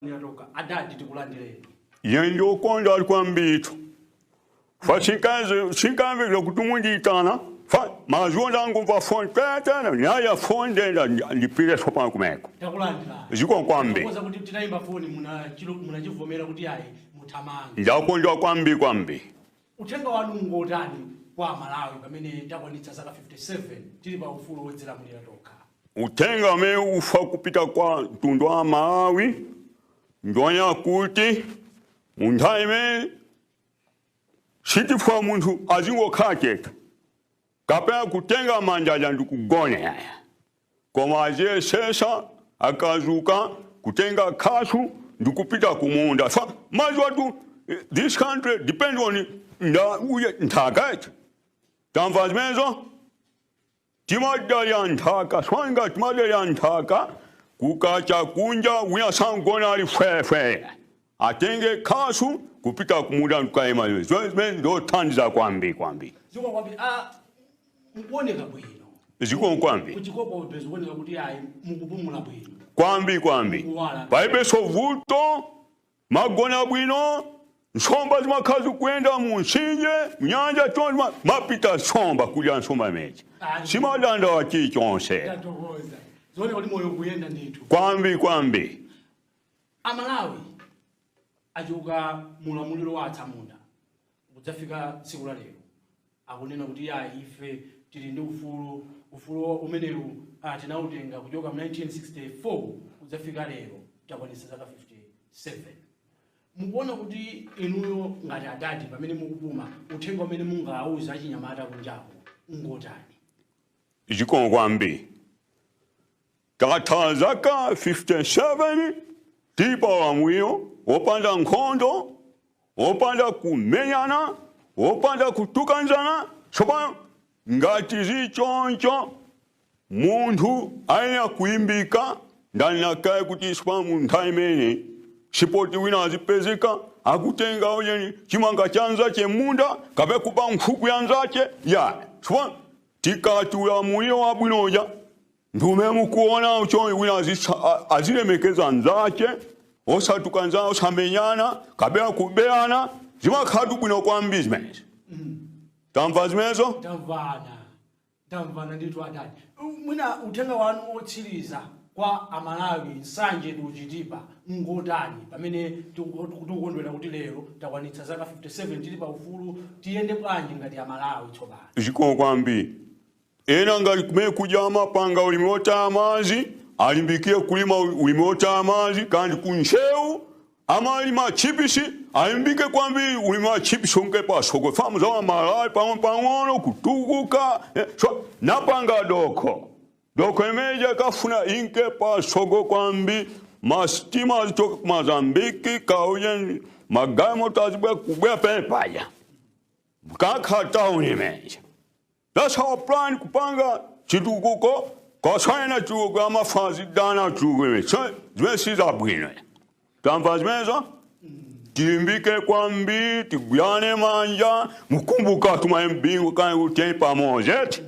Toka adadi, tikulandireni. Ine ndokondwa kwambiri fa sinkamve kuti mundiyitana fa mazuwa ndangumva foni tetena nyaya foni ndenda ndipite sopano kumeko. Takulandirani. Zikomo kwambiri. Koza kuti titayimba foni munachivomera kuti ayi, muthamange. Ndakondwa kwambiri kwambiri. Uthenga wanu ngotani kwa Malawi pamene takwanitsa zaka 57 tili pa ufulu wodzilamulira tokha? Uthenga umene ufa kupita kwa mtundu wa Malawi ndonya kuti munthawi imene sitifa munthu azingokhala chete kapena kutenga manjaja ndikugona yaya, koma aziyesesa akazuka kutenga khasu ndikupita kumunda fa mazi watu. This country depends on nda uye nthaka iti. Tamva zimenezo? Timadalya nthaka swanga, timadalya nthaka. Kukacha kunja wina sangona ali fwefwe, atenge khasu kupita kumunda ndikukaima. Zimene ndothandiza kwambiri kwambiri. Zikomo kwambiri. Ah, mukuoneka bwino. Zikomo kwambiri. Kuchikokobe zikuoneka kuti ayi, mukupumula bwino. Kwambiri kwambiri. Kuwala. Palibenso vuto, magona bwino. Nsomba zimakhala zikuyenda mu mtsinje, mnyanja chonse mapita nsomba kudya nsomba imeji. Ah. Simadandawa chilichonse. Tathokoza, zioneka kuti moyo kuyenda ndithu. Kwambiri kwambiri. Amalawi achoka mulamuliro wa atsamunda kudzafika tsiku la lero akunena kuti ya, ife tili ndi ufulu. Ufulu umenewu tinautenga kuchoka mu 1964 kudzafika lero takwanitsa zaka 57. Mukuona kuti inuyo ngati adadi pamene mukupuma, uthenga umene mungawuza achinyamata kunjaku ngotani? Zikomo kwambiri. Takatha zaka 57 tili pa ulamuliro wopanda nkhondo, wopanda kumenyana, wopanda kutukanzana. Tsopano ngati zichoncho, munthu ayenera kuimbika. Ndanakaye kuti tsopano mu nthawi imene sipoti wina azipezeka akutenga ujeni chimanga chanzache munda kapena kuba nkhuku yanzache ya. Tsopano tikati ulamuliro wabwinoja ndume mukuona ucho wina azilemekeza nzache, osatukanzana, osamenyana kapena kuberana, zimakhala bwino kwambiri zimenezi. Tamva zimenezo? Tamvana, tamvana ndithu adadi. Mwina uthenga wanu otsiriza kwa Amalawi, Nsanje ndi Uchitipa, ngotani pamene tikukondwera kuti lero takwanitsa zaka 57 tili pa ufulu? Tiyende bwanji ngati Amalawi tsopano? Zikomo kwambiri. Ena ngati kumene kuja amapanga ulimi wotaya madzi, alimbikire kulima ulimi wotaya madzi. Kandi kuntcheu amalima chipisi, alimbike kwambiri ulimi wa chipisi unke pasoko famu za Malawi pang'ono pang'ono kutukuka. So napanga doko, doko imeja kafuna inke pasoko kwambi. Masitima azitoka ku Mazambiki kauje, magalimoto azibwe kubwera pene paja kakha town imeja. That's our plan, kupanga chitukuko kasana chitukuko amafazi dana chitukuko. So zimene sizabwino. Tamva zimenezo? Tilimbike kwambiri, tigwirane manja. Mukumbuka tumaembingo kani kuti pamodzi eti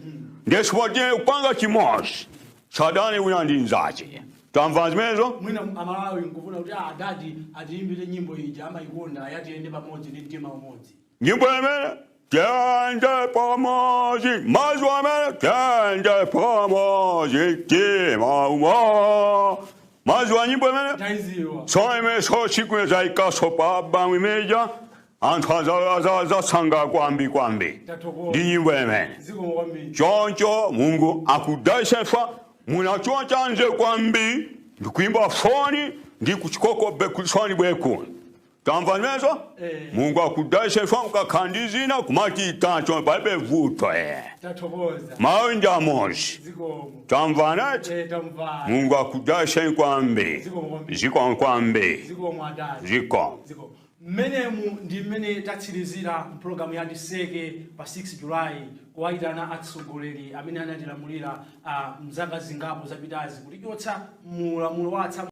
ndesipotiye kupanga chimodzi, sadane wina ndi nzache. Tamva zimenezo? Mwina Amalawi nkufuna kuti adadi atiyimbire nyimbo ija amayikonda yatiyende pamodzi ndi mtima umodzi. Nyimbo imene tiyende pamodzi, mazwi amene tiyende pamodzi mtima umo, mazwi wa nyimbo imene. Taiziwa. So imene so siku zaikaso pa bamu imeja anthu azasanga kwambi kwambi. Tathokoza. Ndi nyimbo imene. Zikomo kwambiri. Choncho Mungu akudaisefa munachuwa chanze kwambi ndikuimba foni ndi kuchikoko bekuliswani bwekuni. Tamva zimenezo? Eh. Mungu akudaisefa mukakhandizina kumati itacho palibe vuto eh. Tathokoza. Mawu ndi amozi. Zikomo. Tamvanati? Eh, tamvana. Mungu akudaiseni kwambi. Zikomo kwambiri. Zikomo kwambi. Zikomo adadi. Zikomo. Zikomo. Mmenemu ndi mmene tatsirizira mpulogalamu ya Tiseke pa 6 Julayi, kuwayitana atsogoleri amene anatilamulira mzaka zingapo zapitazi kutichotsa mulamulo wa atsamunda.